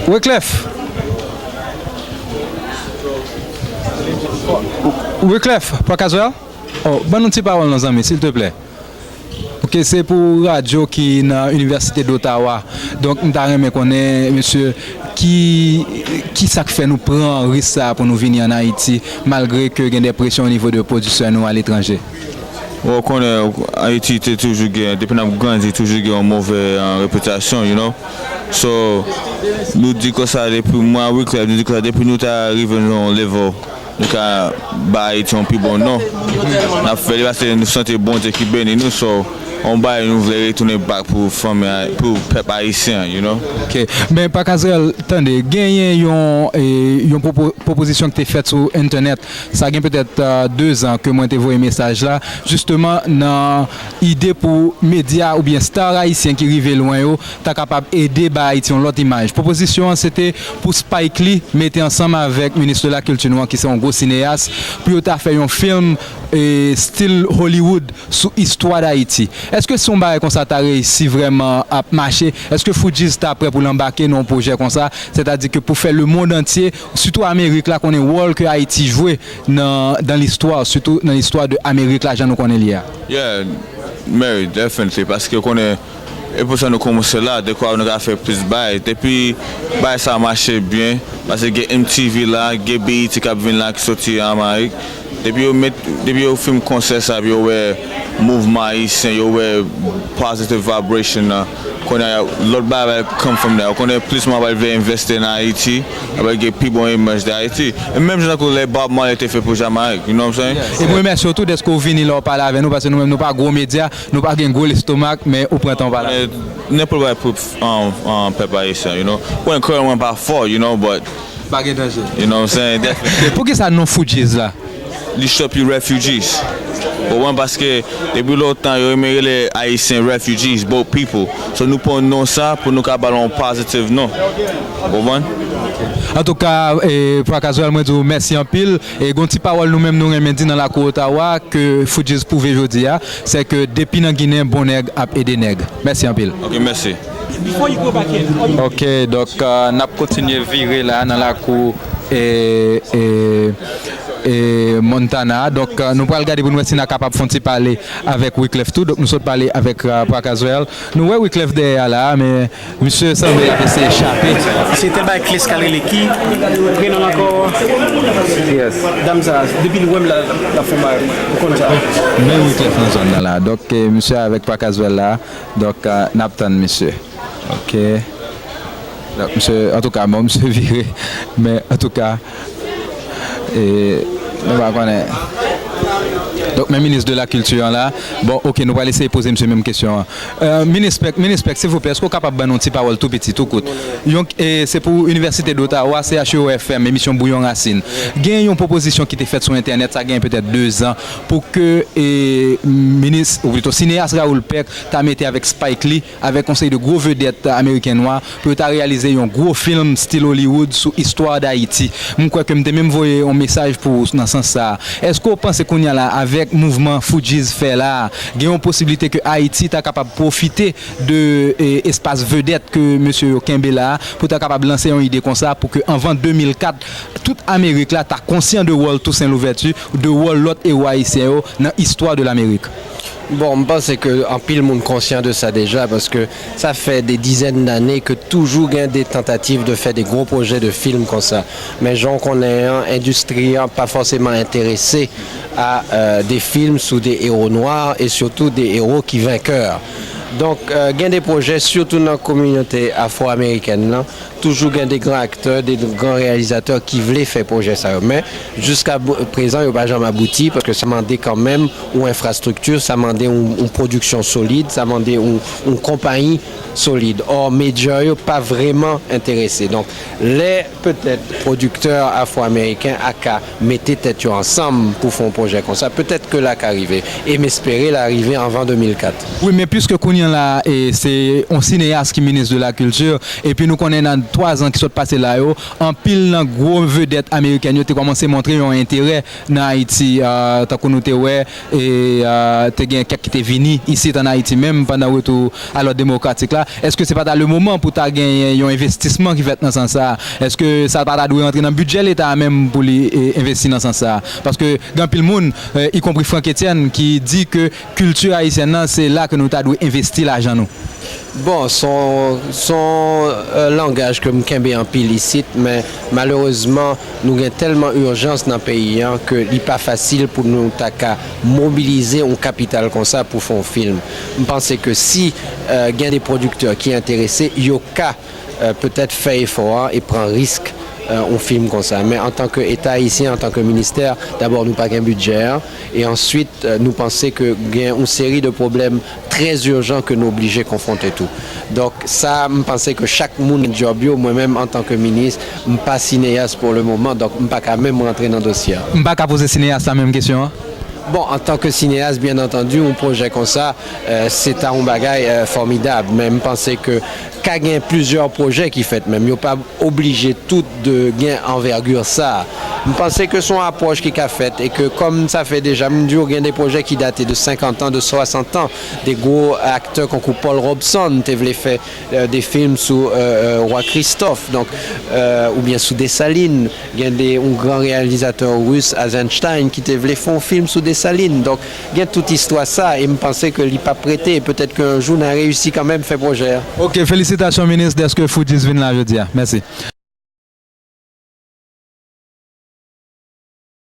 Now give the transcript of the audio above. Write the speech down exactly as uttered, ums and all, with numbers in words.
Wyclef. Wyclef, Pwa Kazwèl? Oh, ban nou ti pawòl non zanmi, silteplè. Ok, se pou radyo ki nan Inivèsite d'Ottawa. Donk, m ta renmen konnen, mesye, ki, ki sa k fè nou pran risk sa a pou nou vini ann Ayiti, malgre ke gen de presyon o nivo de pwodiksyon nou aletranje? Ou konnen, Ayiti te toujou gen, depi n ap grandi, toujou gen yon move, uh, repitasyon, you know. So, nou di konsa depi mwa Wyclef, nou di konsa depi nou ta rive nan yon level, nou ka ba Ayiti yon pi bon non. N ap fè li paske nou santi Bondye ki beni nou, so, yon bagay nou vle retounen back pou fanmi, pou pèp ayisyen, you know. Ok. Men, Pwa Kazwèl, tande, genyen yon, e, yon pwopo-, pwopozisyon ki te fèt sou entènèt. Sa gen petèt, euh, de zan ke mwen te voye mesaj la, jisteman nan ide pou medya oubyen star ayisyen ki rive lwen yo ta kapab ede bay Ayiti yon lòt imaj. Pwopozisyon an se te pou Spike Lee mete ansanm avèk minis de la kilti nou an, ki se yon gwo sineyas, pou yo ta fè yon fim, e, stil Hollywood sou istwa Dayiti. Èske si yon bagay konsa ta reyisi vrèman ap mache, èske Fugees ta prè pou l anbake nan yon pwojè konsa, sètadi ke pou fè lemonn antye, sitou Amerik la, konnen wòl ke Ayiti jwe nan, dans l'histoire, sitou nan istwa de Amerik la, jan nou konnen li a? Yeah, Mary, definitely, paske ou konnen, e pou sa nou kòmanse la, dekwa nou ka fè plis bagay. Depi bagay sa mache byen, paske gen M T V la, gen B E T k ap vin la ki soti Amerik. Depi yo met, depi yo fin konsè sa, epi yo wè mouvman ayisyen, yo wè positive vibration nan, konnen lòt bagay va come from there. Ou konnen plis moun va vle envesti nan Ayiti, va gen pi bon imaj de Ayiti. E menm jan tankou lè Bob Marley te fè pou Jamayik, you know what I'm saying? E mwen remèsye w tou dèske w vini la w pale avè nou, paske nou menm nou pa gwo medya, nou pa gen gwo lestomak, men ou pran tan w pale avè nou. Nenpòt bagay pou, um, um, pèp ayisyen, you know. Bon, kè mwen pa fò, you know, but pa gen danje. You know what I'm saying? Definitely. Poukisa non Fugees la? Li short pou refugees. Ou konprann? Paske depi lontan, yo renmen rele Ayisyen refugees, boat people. So, nou pran non sa pou nou ka ba l yon positive non. Ou konprann? Antouka, e, Pwa Kazwèl, mwen di w mèsi anpil. E gen yon ti pawòl nou menm nou renmen di nan lakou Ottawa, ke Fugees pwouve jodi a, se ke depi nan Ginen, bon nèg ap ede nèg. Mèsi anpil. Ok, mèsi. Ok, donk, euh, n ap kontinye vire la nan lakou, e, e, e, Montana. Donk, euh, nou pral gade pou n wè si n a kapab fè yon ti pale avèk Wyclef tou. Donk, nou sot pale avèk, euh, Pwa Kazwèl. Nou wè Wyclef dèyè a la, men misye sanble l ap eseye chape. Se tèl bagay kles k al rele ki prenon l ankò? Yes. Dam sa, depi l wè m la, l ap fè m bagay. Ou konn sa. Men Wyclef nan zòn nan la. Donk, eh, misye avèk Pwa Kazwèl la. Donk, eh, n ap tann misye. Ok. Donk, misye, antouka, bon, misye vire. Men, antouka, e, nou pa konnen. Donk, men minis de la kilti an la. Bon, ok, nou pral eseye poze misye menm kesyon an. Euh, Minis Pèk, Minis Pèk, silvouplè, èske w kapab ban nou yon ti pawòl tou piti, tou kout? Yon, e, se pou Inivèsite d'Ottawa, C H U O F M, emisyon Bouyon Rasin. Gen yon pwopozisyon ki te fèt sou entènèt, sa gen petèt de zan, pou ke, e, minis, ou plito sineyas Raoul Peck ta mete avèk Spike Lee, avèk yon seri de gwo vedèt ameriken nwa, pou yo ta reyalize yon gwo fim stil Hollywood sou istwa Dayiti. M kwè ke m te menm voye yon mesaj pou ou nan sans sa a. Èske w panse kounye a la, avèk mouvman Fugees fè la a, gen yon posiblite ke Ayiti ta kapab pwofite de, e, espas vedèt ke mesye yo kenbe la a, pou ta kapab lanse yon ide konsa, pou ke anvan de mil kat, tout Amerik la ta konsyan de wòl Toussaint Louverture, de wòl lòt ewo ayisyen yo nan istwa de Lamerik? Bon, m panse ke anpil moun konsyan de sa deja, paske sa fè de dizèn dane ke toujou gen de tantativ de fè de gwo pwojè de fim konsa. Men jan w konnen an, endistri an pa fòseman enterese a, euh, de fim sou de ewo nwa e sitou de ewo ki venkè. Donk, euh, gen de pwojè, sitou nan kominote afwo-amerikèn nan, toujou gen de gran aktè, de gran reyalizatè ki vle fè pwojè sa yo. Men, jiska bou-, prezan, yo pa janm abouti, paske sa mande kanmenm yon enfrastrikti, sa mande yon, yon pwodiksyon solid, sa mande yon, yon konpayi solid. Ò, medya yo pa vrèman enterese. Donk, lè petèt pwodiktè afwo-ameriken a ka mete tèt yo ansanm pou fè yon pwojè konsa, petèt ke la ka rive. E m espere la rive anvan de mil kat. Wi, men piske kounye la, e, se yon sineyas ki minis de la kilti. Epi nou konnen nan twa zan ki sot pase la yo, anpil nan gwo vedèt amerikèn yo te kòmanse montre yon enterè nan Ayiti, a, tankou nou te wè, e, a, te gen kèk ki te vini isit ann Ayiti menm pandan retou a lòd demokratik la. Èske se pa ta le moman pou ta genyen yon envestisman ki fèt nan sans sa a? Èske sa pa ta dwe rantre nan bidjè Leta a menm pou li, e, envesti nan sans sa a? Paske gen anpil moun, e, ikonpri Franck Etienne, ki di ke kilti ayisyèn nan, se la ke nou ta dwe envesti lajan nou. Bon, se yon, se yon, e, langaj ke m kenbe anpil isit, men malerezman, nou gen tèlman ijans nan peyi an ke li pa fasil pou nou ta ka mobilize yon kapital konsa pou fè yon fim. M panse ke si, e, gen de pwodiktè ki enterese, yo ka, e, petèt fè efò an e pran risk, e, yon fim konsa. Men antanke Eta ayisyen, antanke ministè, dabò nou pa gen bidjè an, e answit, e, nou panse ke gen yon seri de pwoblèm trè ijan ke nou oblije konfwonte tou. Donk, sa, m panse ke chak moun gen djòb yo, mwen menm, antanke minis, m pa sineyas pou le moman, donk m pa ka menm rantre nan dosye a. M pa ka poze sineyas la menm kesyon an? Bon, antanke sineyas, byen antandi, yon pwojè konsa, e, se ta yon bagay, e, fòmidab, men m panse ke ka gen plizyè pwojè ki fèt menm. Yo pa oblije tout de gen anvègi sa. M panse ke se yon apwòch ki ka fèt e ke kòm sa fè deja, m di w, gen de pwojè ki date de senkant an, de swasant an, de gwo aktè konkou Paul Robeson te vle fè, e, de fim sou, e, e, Wa Kristòf, donk, e, oubyen sou Desalin. Gen de, yon gran reyalizatè ris, Eisenstein, ki te vle fè yon fim sou Desalin. Donk, gen tout istwa sa e m panse ke li p ap rete e petèt ke yon jou n a reyisi kanmenm fè pwojè a. Ok, felisitasyon minis dèske Foodgist vin la jodi a. Mèsi.